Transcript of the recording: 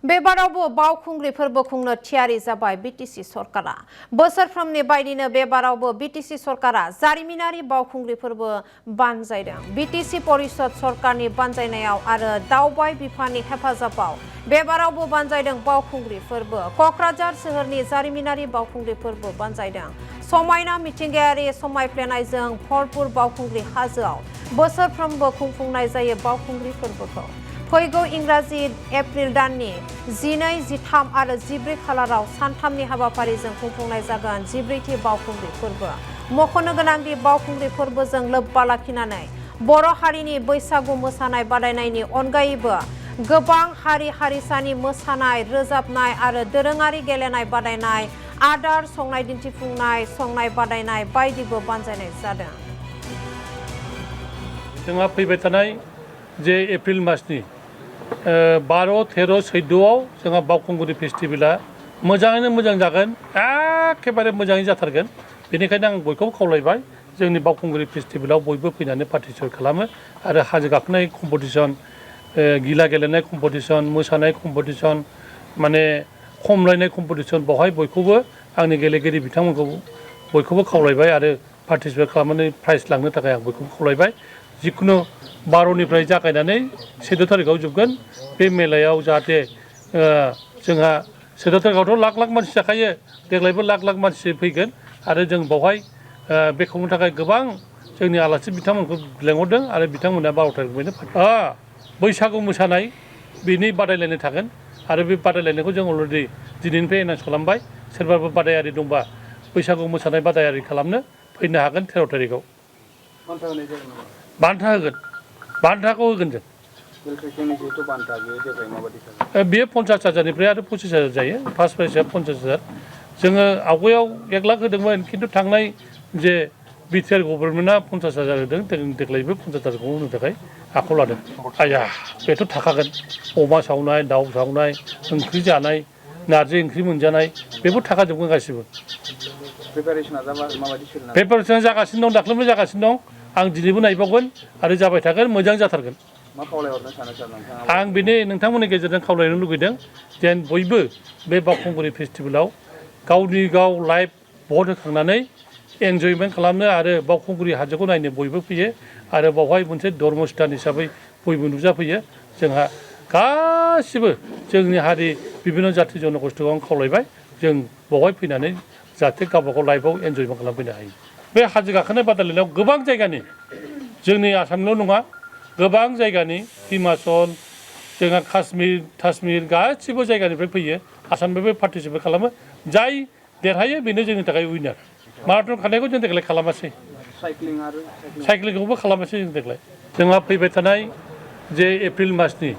बेबारावबो बावखुंग्रि फोरबो खुंनो थियारि जाबाय बीटीसी सरकारा। बोसोरफ्रोमनि बायदिनो बेबारावबो बीटीसी सरकारा जारिमिनारि बावखुंग्रि फोरबो बानजायदों। बीटीसी परिषद सरकारनि बानजायनायाव आरो दावबाय बिफाननि हेफाजाबाव बेबारावबो बानजायदों बावखुंग्रि फोरबो। कक्राझार सोहोरनि जारिमिनारि बावखुंग्रि फोरबो बानजायदों। समायना मिथिंगायारि समायफ्लेनायजों भरपुर बावखुंग्रि हाजोआव बोसोरफ्रोमबो खुंफुंनाय जायो बावखुंग्रि फोरबोखौ। फैगौ इंराजि एप्रिल दाननि 12, 13 आरो 14 खालाराव सानथामनि हाबाफारिजों खुंफुंनाय जागोन 14थि बावखुंग्रि फोरबो। मख'नो गोनांदि बावखुंग्रि फोरबोजों लोब्बा लाखिनानै बर' हारिनि बैसागु मोसानाय बादायनायनि अनगायैबो गोबां हारि हारिसानि मोसानाय, रोजाबनाय आरो दोरोङारि गेलेनाय बादायनाय, आदार संनाय दिन्थिफुंनाय, संनाय बादायनाय बायदिबो बानजायनाय जादों। जोंहा फैबाय थानाय जे एप्रिल मासनि 12, 13, 14आव जोंहा बावखुंग्रि फेस्टिभेला मोजाङैनो मोजां जागोन, एखेबारे मोजाङै जाथारगोन। बेनिखायनो आं बयखौबो खावलायबाय जोंनि बावखुंग्रि फेस्टिभेलाव बयबो फैनानै पार्टिसिपेट खालामो आरो हाजो गाखोनाय कम्पिटिसन, गिला गेलेनाय कम्पिटिसन, मोसानाय कम्पिटिसन, माने खमलायनाय कम्पिटिसन, बेवहाय बयखौबो आंनि गेलेगिरि बिथांमोनखौ बयखौबो खावलायबाय आरो पार्टिसिपेट खालामनानै प्राइज लांनो थाखाय आं बयखौबो खावलायबाय। जिखुनु 12निफ्राय जागायनानै 14 थारिखआव जोबगोन। बे मेलायाव जाहाथे जोंहा 14 थारिखआवथ' लाख लाख मानसि जाखायो, देग्लायबो लाख लाख मानसि फैगोन आरो जों बावहाय बे खुंनो थाखाय गोबां जोंनि आलासि बिथांमोनखौ लेंहरदों आरो बिथांमोना 12 थारिखनिफ्रायनो बैसागु मोसानाय बेनि बादायलायनाय थागोन आरो बे बादायलायनायखौ जों अलरेडि दिनैनिफ्राय एनाउन्स खालामबाय। सोरबाबो बादायारि दंबा बैसागु मोसानाय बादायारि खालामनो फैनो हागोन 13 थारिखआव। बान्था होगोन, बान्थाखौ होगोन जों। बेयो 50,000निफ्राय आरो 25,000 जायो। फार्स्ट प्राइजआ 50,000। जोङो आवगायाव 1 लाख होदोंमोन, खिन्थु थांनाय जे बिटिआर गभर्नमेन्टआ 50,000 होदों, देग्लायबो 50,000खौ होनो थाखाय आखायाव लादों। आया बेथ' थाखागोन। अमा सावनाय, दाउ सावनाय, ओंख्रि जानाय, नारजि ओंख्रि मोनजानाय, बेफोर थाखाजोबगोन गासिबो। प्रिपारेसना जागासिनो दं, दाख्लैबो जागासिनो दं। आं दिनैबो नायबावगोन आरो जाबाय थागोन, मोजां जाथारगोन। आं बेनो नोंथांमोननि गेजेरजों खावलायनो लुगैदों जेन बयबो बे बावखुंग्रि फेस्टिभेलाव गावनि गाव लाइभ भट होखांनानै एन्जयमेन्ट खालामनो आरो बावखुंग्रि हाजोखौ नायनो बयबो फैयो आरो बावहाय मोनसे धर्म स्थान हिसाबै बयबो नुजाफैयो। जोंहा गासिबो जोंनि हारि बिभिन्न जाथि जन'गोष्ठीखौ आं खावलायबाय जों बावहाय फैनानै जाहाथे गावबागाव लाइफआव एन्जयमेन्ट खालामफैनो हायो। बे हाजो गाखोनाय बादायलायनायाव गोबां जायगानि, जोंनि आसामल' नङा, गोबां जायगानि, हिमाचल, जोंहा काश्मीर गासिबो जायगानिफ्राय फैयो। आसामनिफ्रायबो पार्टिसिपेट खालामो। जाय देरहायो बेनो जोंनि थाखाय उइनार। माराथन खारनायखौ जों देग्लाय खालामासै, साइक्लिंखौबो खालामासै जों देग्लाय। जोंहा फैबाय थानाय जे एप्रिल मासनि